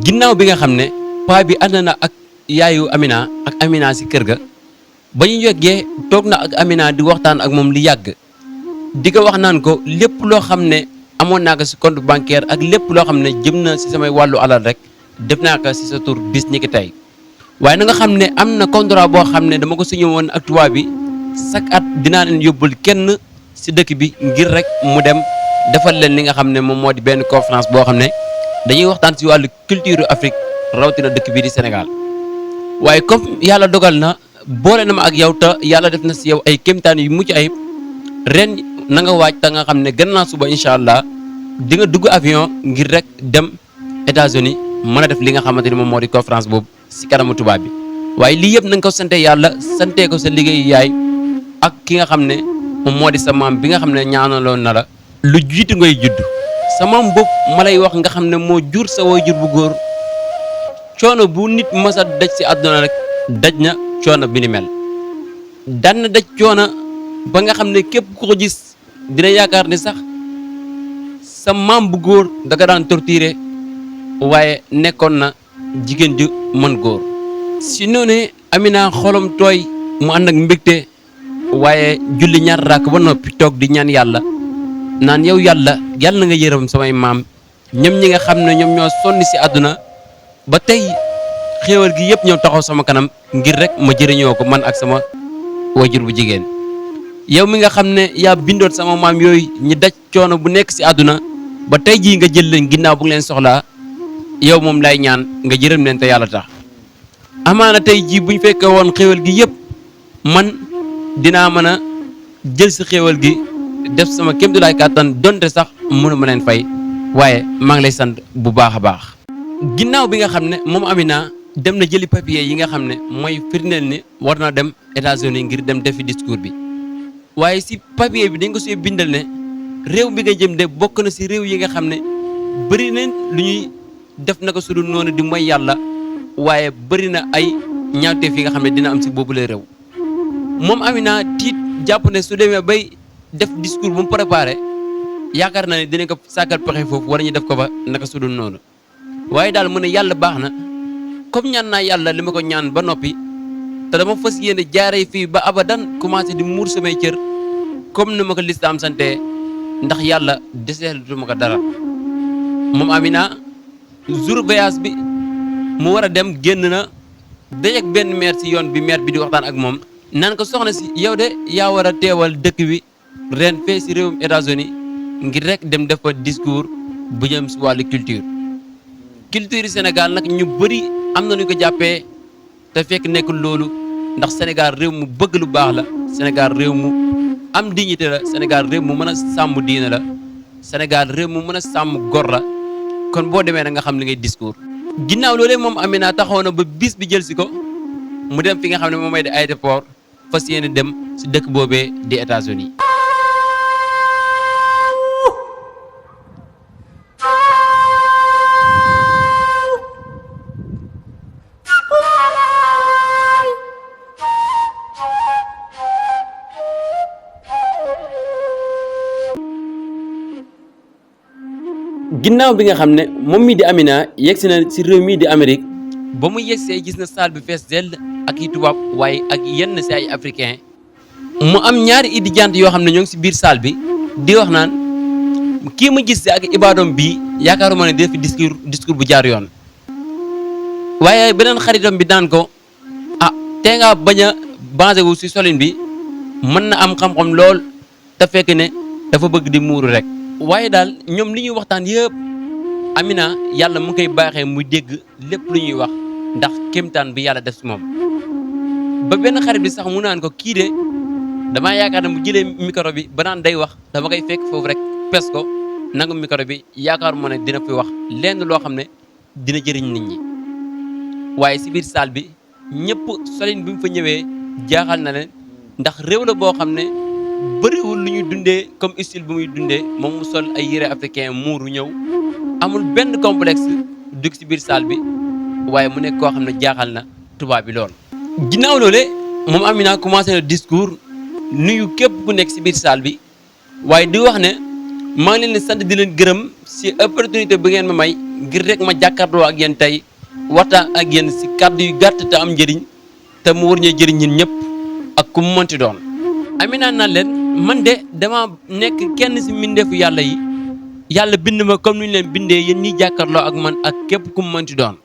ginnaaw bi nga xam ne paa bi ànd na ak yaayu Amina ak Amina si kër ga ba ñu yeggee toog na ak Amina di waxtaan ak moom li yàgg di ko wax naan ko lépp loo xam ne amoon naa ko si compte bancaire ak lépp loo xam ne jëm na si samay wàllu alal rek def naa ko si sa tur bis ni ki tey waaye na nga xam ne am na contrat boo xam ne dama ko signé woon ak tubaab bi chaque at dinaa leen yóbbul kenn si dëkk bi ngir rek mu dem defal leen li nga xam ne moom moo di benn conférence boo xam ne dañuy waxtaan si wàllu culture Afrique rawatina dëkk bii di Sénégal waaye comme yàlla dogal na boole na ma ak yow te yàlla def na si yow ay kéemtaan yu mucc ayib ren na nga waaj te nga xam ne gannaaw suba incha allah di nga dugg avion ngir rek dem États-Unis mën a def li nga xamante ni moom moo di conférence boobu si kanamu tubaab bi waaye lii yëpp na nga ko sante yàlla sante ko sa liggéeyu yaay ak ki nga xam ne moom moo di sa maam bi nga xam ne ñaanaloon na la lu jiitu ngay judd sa maam boobu ma lay wax nga xam ne moo jur sa waajur bu góor coono bu nit mës a daj si àdduna rek daj na coono bi ni mel daan na daj coono ba nga xam ne képp ku ko gis dina yaakaar ne sax sa maam bu góor da nga daan torturer waaye nekkoon na jigéen ju mën góor si noonu Amina xolam tooy mu ànd ak mbégte waaye julli ñaar rakk ba noppi toog di ñaan yàlla naan yow yàlla na nga yërëm samay maam ñoom ñi nga xam ne ñoom ñoo sonni si àdduna ba tey xéewal gi yëpp ñëw taxaw sama kanam ngir rek ma jëriñoo ko man ak sama wajur bu jigéen yow mi nga xam ne yaa bindoon sama maam yooyu ñi daj coono bu nekk si àdduna ba tey jii nga jël leen ginnaaw bu nga leen soxlaa yow moom lay ñaan nga jërëm leen te yàlla tax amaana tey jii buñ fekkee woon xéewal gi yëpp man dinaa mën a jël si xéewal gi def sama kéemtulaay kàttan donte sax mënu ma leen fay waaye maa ngi lay sant bu baax a baax ginnaaw bi nga xam ne moom Amina dem na jëli papier yi nga xam ne mooy firndeel ni war na dem États-Unis ngir dem defi discours bi waaye si papier bi dañ ko see bindal ne réew bi nga jëm de bokk na si réew yi nga xam ne bëri na lu ñuy def na ko sudul noonu di mooy yàlla waaye bëri na ay ñaawteef yi nga xam ne dina am si boobu la réew moom Amina tiit jàpp ne su demee bay def discours bu mu préparé yaakaar na ne dinañ ko sàkkal pexe foofu wala ñu def ko fa naka sudul noonu waaye daal mu ne yàlla baax na comme ñaan naa yàlla li ma ko ñaan ba noppi te dama fas yéene jaaree fii ba abadan commencé di muur samay cër comme ni ma ko lislaam sante ndax yàlla deseelatu ma ko dara moom Amina jour voyage bi mu war a dem génn na dajeek benn maire si yoon bi maire bi di waxtaan ak moom naan ko soxna si yow de yaa war a teewal dëkk bi ren fee si réewum États-Unis ngir rek dem def fa discours bu jëm si wàllu culture yi Sénégal nag ñu bëri am na ñu ko jàppee te fekk nekkul loolu ndax Sénégal réew mu bëgg lu baax la Sénégal réew mu am dignité la Sénégal réew mu mën a sàmm diine la Sénégal réew mu mën a sàmm gor la kon boo demee da nga xam li ngay discours ginnaaw loolee moom Amina taxaw na ba bis bi jël si ko mu dem fi nga xam ne moom mooy di aéroport fas yéene dem si dëkk boobee di États-Unis ginnaaw bi nga xam ne moom mii di Amina yegsi na si réew mii di Amérique ba mu yegsee gis na salle bi fees dell ak i tubaab waaye ak yenn si ay africain mu am ñaari étudiant yoo xam ne ñoo ngi si biir salle bi di wax naan kii ma gis si ak ibaadom bii yaakaaruma ne dina fi discours bu jaar yoon waaye beneen xaritam bi daan ko ah tee ngaa bañ a basé wu si solin bi mën na am xam-xam lool te fekk ne dafa bëgg di muuru rek waaye daal ñoom li ñuy waxtaan yëpp Amina yàlla mu ngi koy baaxee muy dégg lépp lu ñuy wax ndax kéemtaan bi yàlla def si moom ba benn xarit bi sax mu naan ko kii de damaa yaakaar ne mu jëlee micro bi ba naan day wax dama koy fekk foofu rek pes ko nangu micro bi yaakaar moo ne dina fi wax lenn loo xam ne dina jëriñ nit ñi waaye si biir salle bi ñëpp solin bi mu fa ñëwee jaaxal na leen ndax réew la boo xam ne bëriwul lu ñuy dundee comme style bu muy dundee moom mu sol ay yére africain muuru ñëw amul benn complexe dugg si biir salle bi waaye mu nekk koo xam ne jaaxal na tubaab bi lool. ginnaaw loole moom Amina commencé na discours nuyu képp ku nekk si biir salle bi waaye di wax ne maa ngi leen di sant di leen gërëm si opportunité bi ngeen ma may ngir rek ma jàkkaarloo ak yéen tey waxtaan ak yéen si kàddu yu gàtt te am njëriñ te mu war ñee jëriñ ñun ñëpp ak ku mu mënti doon. Amina naan leen man de dama nekk kenn si mbindeefu yàlla yi yàlla bind ma comme ni ñu leen bindee yéen ñiy jàkkaarloo ak man ak képp ku mu mënti doon.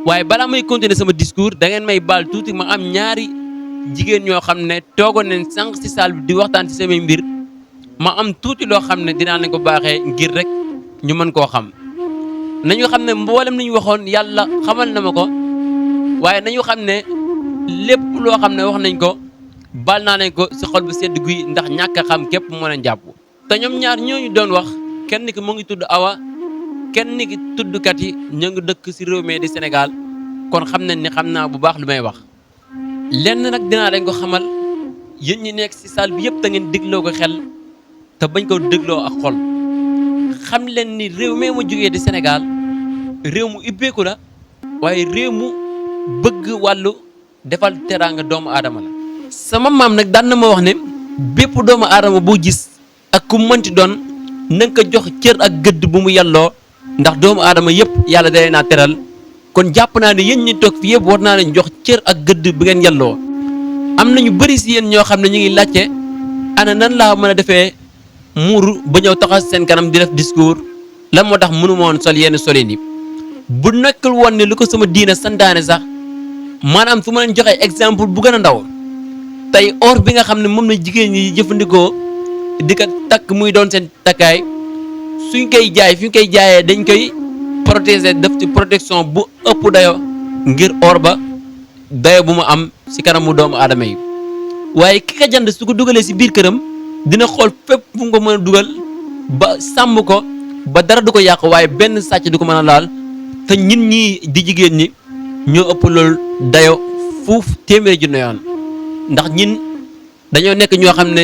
waaye balaa may continuer sama discours da ngeen may baal tuuti ma am ñaari jigéen ñoo xam ne toogoon nañ sànq si salle bi di waxtaan si samay mbir ma am tuuti loo xam ne dinaa leen ko baaxee ngir rek ñu mën koo xam. nañu xam ne mboolem li ñu waxoon yàlla xamal na ma ko waaye nañu xam ne lépp loo xam ne wax nañ ko baal naa leen ko si xol bu sedd guy ndax ñàkk a xam képp moo leen jàpp. te ñoom ñaar ñooñu doon wax kenn ki mu ngi tudd Awa kenn ki tuddkat yi ñoo ngi dëkk si réew mi di Sénégal kon xam nañ ni xam naa bu baax lu may wax. lenn nag dinaa leen ko xamal yéen ñi nekk si salle bi yëpp te ngeen dégloo ko xel te bañ ko dégloo ak xol xam leen ni réew mi ma jógee di Sénégal réew mu ubbeeku la waaye réew mu bëgg wàllu defal teraanga doomu aadama la. sama maam nag daan na ma wax ne bépp doomu aadama boo gis ak ku mënti doon na nga ko jox cër ak gëdd bu mu yàlloo ndax doomu aadama yëpp yàlla da leen a teral kon jàpp naa ne yéen ñi toog fi yëpp war naa leen jox cër ak gëdd bi ngeen yàlloo. am na ñu bëri si yéen ñoo xam ne ñu ngi laajte ana nan laa mën a defee muuru ba ñëw taxaw seen kanam di def discours lan moo tax mënu ma woon sol yenn solin yi bu nekkul woon ne lu ko sama diina santaane sax maanaam su ma leen joxee exemple bu gën a ndaw tey or bi nga xam ne moom la jigéen ñi jëfandikoo di ko takk muy doon seen takkaay suñ koy jaay fi ñu koy jaayee dañ koy protéger def ci protection bu ëpp dayo ngir or ba dayo bu mu am si kanamu doomu aadama yi waaye ki ka jënd su ko dugalee si biir këram dina xool fépp fu mu ko mën a dugal ba sàmm ko ba dara du ko yàq waaye benn sàcc du ko mën a laal te ñin ñii di jigéen ñi ñoo ëpp loolu dayo fuuf téeméeri junne yoon ndax ñin dañoo nekk ñoo xam ne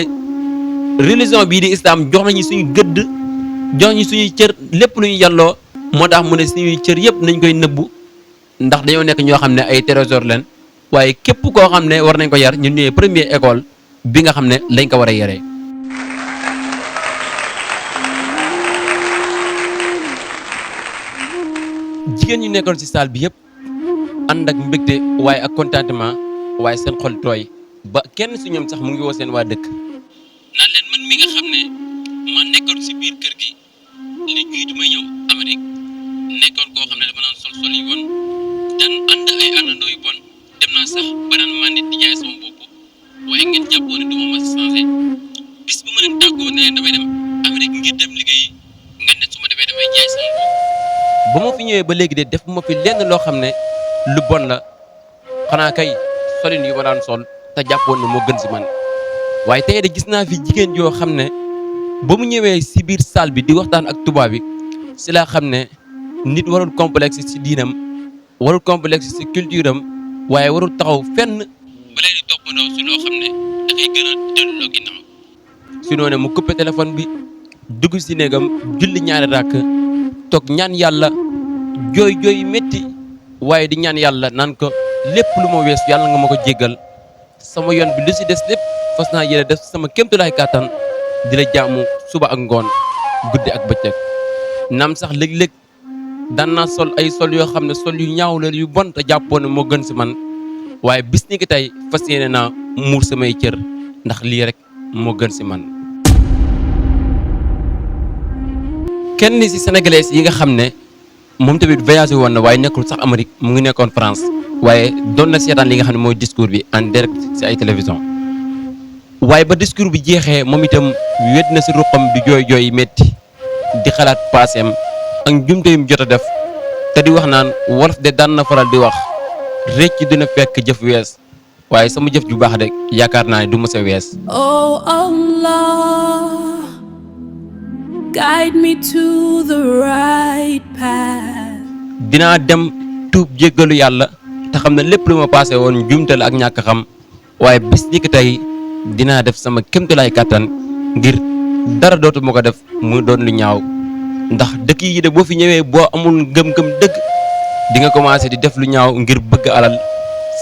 religion bii di islam jox nañu suñu gëdd jox ñu suñuy cër lépp lu ñu yàlloo moo tax mu ne suñuy cër yëpp nañ koy nëbbu ndax dañoo nekk ñoo xam ne ay trésor leen waaye képp koo xam ne war nañ ko yar ñun ñooy première école bi nga xam ne lañ ko war a yaree. jigéen ñi nekkoon ci salle bi yëpp ànd ak mbégte waaye ak contentement waaye seen xol tooy ba kenn si ñoom sax mu ngi woo seen waa dëkk naan leen man mi nga xam ne ma nekkoon si biir kër gi li jiitu may ñëw Amérique nekkoon koo xam ne dafa naan sol yi bon daan ànd ay àndandoo yu bon dem naa sax ba naan maa nit di jaay sama bopp waaye ngeen jàppoo ne du ma mas changé bis bu ma leen tàggoo ne leen damay dem Amérique ngir dem liggéeyi ngeen ne su ma demee damay jaay sama bopp ba ma fi ñëwee ba léegi de def ma fi lenn loo xam ne lu bon la xanaa kay solin yu ma daan sol te jàppoon ne moo gën si man waaye tey de gis naa fi jigéen yoo xam ne ba mu ñëwee si biir salle bi di waxtaan ak tubaab bi si laa xam ne nit warul complexe si diinam warul complexe si culture am waaye warul taxaw fenn ba leen di toppandoo si loo xam ne dafay gën a delloo ginnaaw si noonu mu coupé téléphone bi dugg si néegam julli ñaari ràkk toog ñaan yàlla jooy jooy métti waaye di ñaan yàlla naan ko lépp lu ma wees yàlla nga ma ko jéggal sama yoon bi lu si des lépp fas naa yéene def sama kéemtulaay kàttan di la jaamu suba ak ngoon guddi ak bëccëg naam sax léeg-léeg daan naa sol ay sol yoo xam ne sol yu ñaaw la yu bon te jàppoon ne moo gën si man waaye bis ni ki tey fas yéene naa muur samay cër ndax lii rek moo gën si man. kenn si sénégalais yi nga xam ne moom tamit voyagé woon na waaye nekkul sax Amérique mu ngi nekkoon France waaye doon na seetaan li nga xam ne mooy discours bi en direct si ay télévision waaye ba discours bi jeexee moom itam wét na si ruqam di jooy jooy métti di xalaat paaseem ak njumte yum jot a def te di wax naan wolof de daan na faral di wax récc dina fekk jëf wees waaye sama jëf ju baax rek yaakaar naa ne du mës a wees. Oh Allah, guide me to the right path. dinaa dem tuub jéggalu yàlla te xam ne lépp lu ma paase woon njumte la ak ñàkk xam waaye bis ni ki tey dinaa def sama kéemtulaay kàttan ngir dara dootu ma ko def mu doon lu ñaaw ndax dëkk yi de boo fi ñëwee boo amul ngëm-ngëm dëgg di nga commencé di def lu ñaaw ngir bëgg alal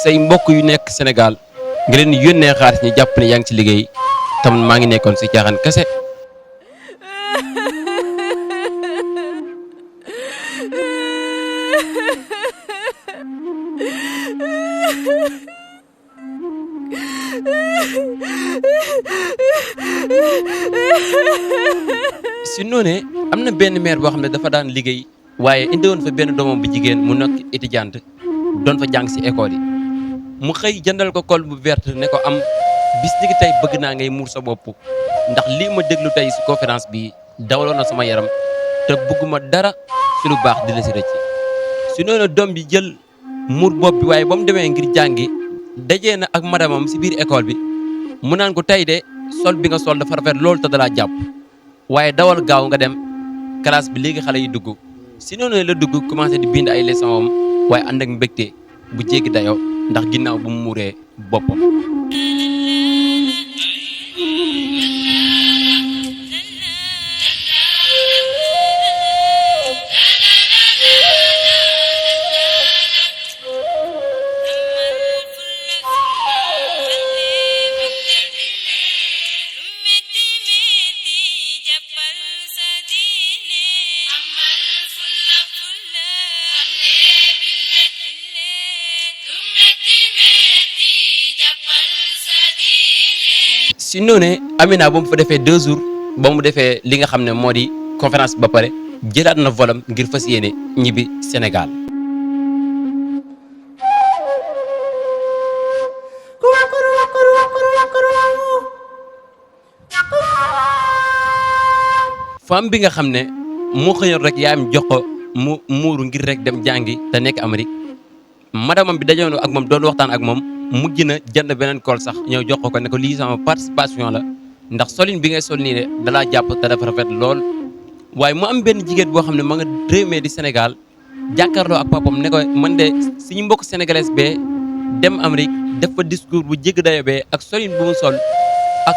say mbokk yu nekk Sénégal nga leen di yónnee xaalis ñu jàpp ne yaa ngi ci liggéey tam maa ngi nekkoon si caaxaan kese. si noonee am na benn maire boo xam ne dafa daan liggéey waaye indi woon fa benn doomam bu jigéen mu nekk étudiante doon fa jàng si école yi mu xëy jëndal ko col bu verte ne ko am bis ni ki tey bëgg naa ngay muur sa bopp ndax lii ma déglu tey si conférence bi dawaloon na sama yaram te bëgguma dara si lu baax di la si rëcc si noonu doom bi jël muur bopp bi waaye ba mu demee ngir jàngi dajee na ak madamam si biir école bi mu naan ko tey de sol bi nga sol dafa rafet loolu te dalaa jàpp waaye dawal gaaw nga dem classe bi léegi xale yi dugg si noonu la dugg commencé di bind ay leçon am waaye ànd ak mbégte bu jéggi dayoo ndax ginnaaw bu mu muuree boppam. si noonee Amina ba mu fa defee 2 jours ba mu defee li nga xam ne moo di conférence ba pare jëlaat na volam ngir fas yéene ñibbi Sénégal. femme bi nga xam ne moo xëyoon rek yaayam jox ko mu muuru ngir rek dem jàngi te nekk Amérique madamam bi dajoon ak moom doon waxtaan ak moom. mujj na jënd beneen kool sax ñëw jox ko ne ko lii sama participation la ndax solin bi ngay sol nii de dalaa jàpp te dafa rafet lool waaye mu am benn jigéen boo xam ne ma nga réewee di Sénégal jàkkaarloo ak papam ne ko man de suñu mbokk sénégalais bee dem Amérique def fa discours bu jégg dayo bee ak solin bu mu sol ak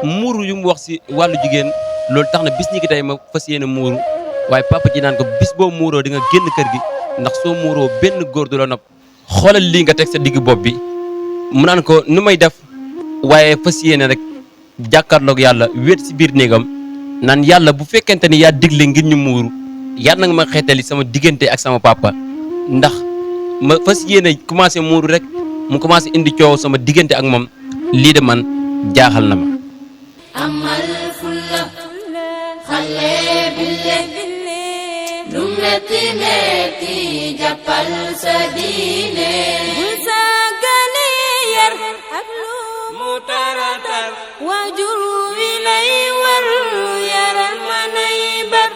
muuru yu mu wax si wàllu jigéen loolu tax na bis ñi ki tey ma fas yéene muuru waaye papa ji naan ko bis boo muuroo di nga génn kër gi ndax soo muuroo benn góor du la nopp xoolal lii nga teg sa digg bopp bi mu naan ko nu may def waaye fas yéene rek jàkkaarloog yàlla wéet si biir néegam naan yàlla bu fekkente ni yaa digle ngir ñu muuru yàlla na nga ma xeetali sama diggante ak sama papa ndax ma fas yéene commencé muuru rek mu commencé indi coow sama diggante ak moom lii de man jaaxal na ma. amal fulla xale bille lu metti metti jàppal sa diine mu taratar waajur wi lay war yaral ma nay bar.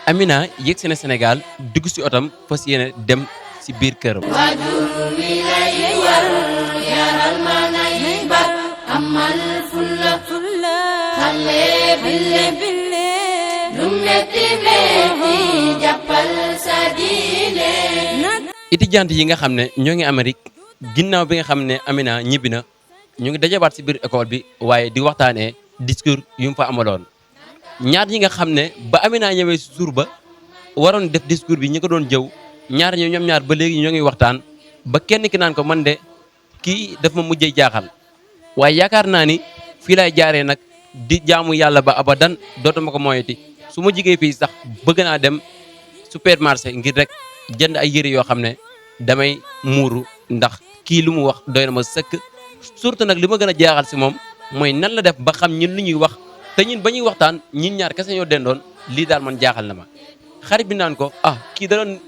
Amina yegg si na Sénégal dugg si otam fas yéene dem si biir këram. waajur wi lay war yaral ma nay bar amal fulla xale bille lu metti metti jàppal sa diine. étudiante yi nga xam ne ñoo ngi Amérique ginnaaw bi nga xam ne Amina ñibbi na ñu ngi dajabaat si biir école bi waaye di waxtaanee discours yu mu fa amaloon ñaar ñi nga xam ne ba Amina ñëwee si jour ba waroon def discours bi ñi ko doon jëw ñaar ñoom ñaar ba léegi ñoo ngi waxtaan ba kenn ki naan ko man de kii daf ma mujjee jaaxal waaye yaakaar naa ni fii laay jaaree nag di jaamu yàlla ba abadan dootuma ko moyeti su ma jigee fii sax bëgg naa dem supermarché ngir rek jënd ay yëre yoo xam ne damay muuru ndax kii lu mu wax doy na ma sëkk surtout nag li ma gën a jaaxal si moom mooy nan la def ba xam ñun lu ñuy wax te ñun ba ñuy waxtaan ñun ñaar kese ñoo dendoon lii daal man jaaxal na ma xarit bi naan ko kii da doon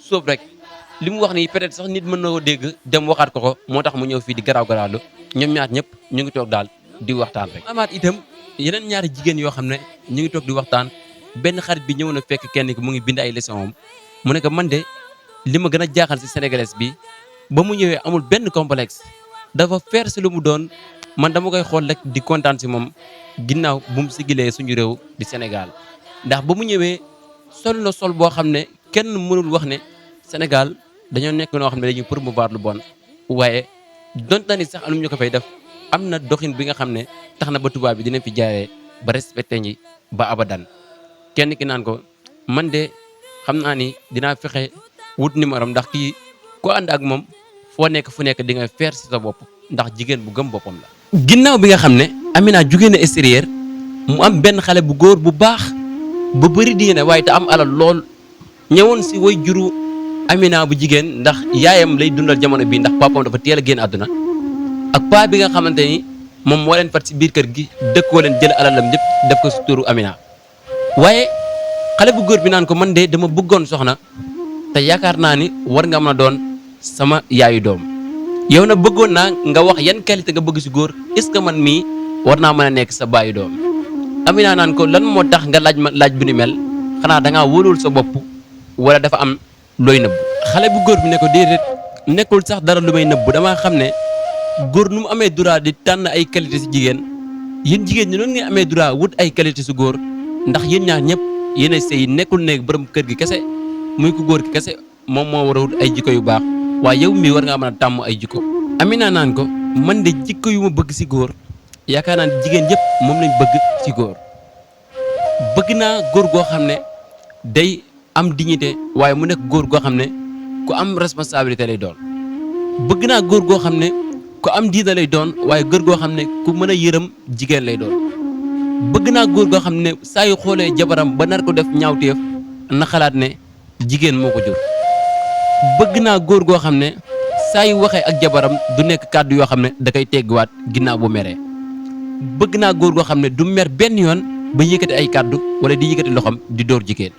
sóob rek li mu wax nii peut-être sax nit mën na ko dégg dem waxaat ko moo tax mu ñëw fii di garaaw garaawlu ñoom ñaar ñëpp ñu ngi toog daal di waxtaan rek. amaat itam yeneen ñaari jigéen yoo xam ne ñu ngi toog di waxtaan benn xarit bi ñëw na fekk kenn ki mu ngi bind ay leçon am mu ne ko man de li ma gën a jaaxal si sénégalais bi ba mu ñëwee amul benn complexe dafa faire si lu mu doon man dama koy xool rek di kontaan si moom ginnaaw bu mu sigilee suñu réew di Sénégal ndax ba mu ñëwee sol na sol boo xam ne kenn mënul wax ne Sénégal dañoo nekk noo xam ne dañuy promouvoir lu bon waaye donte ni sax alum ñu ko fay def am na doxin bi nga xam ne tax na ba tubaab bi dina fi jaaree ba respecté ñi ba abadan kenn ki naan ko man de xam naa ni dinaa fexe wut numéro ndax kii ko ànd ak moom foo nekk fu nekk di nga feer si sa bopp ndax jigéen bu gëm boppam la. ginnaaw bi nga xam ne Amina jugee na extérieur mu am benn xale bu góor bu baax ba bëri diine waaye te am alal lool ñëwoon si way juru Amina bu jigéen ndax yaayam lay dundal jamono bi ndax papam dafa teel a génn àdduna ak paa bi nga xamante ni moom moo leen fat si biir kër gi dëkkoo leen jël alalam yëpp def ko si turu Amina waaye xale bu góor bi naan ko man de dama bëggoon soxna te yaakaar naa ni war nga mën a doon sama yaayu doom yow na bëggoon naa nga wax yan qualité nga bëgg si góor est-ce que man mii war naa mën a nekk sa baayu doom Amina naan ko lan moo tax nga laaj ma laaj bu ni mel xanaa da ngaa wóolul sa bopp wala dafa am looy nëbbu xale bu góor bi ne ko déedéet nekkul sax dara lu may nëbbu damaa xam ne góor nu mu amee droit di tànn ay qualité si jigéen yéen jigéen ñi noonu ngeen amee droit wut ay qualité si góor ndax yéen ñaar ñëpp yéen a sëy nekkul ne borom kër gi kese muy ku góor gi kese moom moo war a wut ay jikko yu baax waaye yow mii war ngaa mën a tàmm ay jikko Amina naan ko man de jikko yu ma bëgg si góor yaakaar naa ne jigéen yëpp moom lañ bëgg ci góor bëgg naa góor goo xam ne day am dignité waaye mu nekk góor goo xam ne ku am responsabilité lay doon bëgg naa góor goo xam ne ku am diina lay doon waaye góor goo xam ne ku mën a yërëm jigéen lay doon bëgg naa góor goo xam ne saa yu xoolee jabaram ba nar ko def ñaawteef na xalaat ne jigéen moo ko jur bëgg naa góor goo xam ne saa yu waxee ak jabaram du nekk kàddu yoo xam ne da koy tegguwaat ginnaaw bu meree bëgg naa góor goo xam ne du mer benn yoon ba yëkkati ay kàddu wala di yëkkati loxoom di dóor jigéen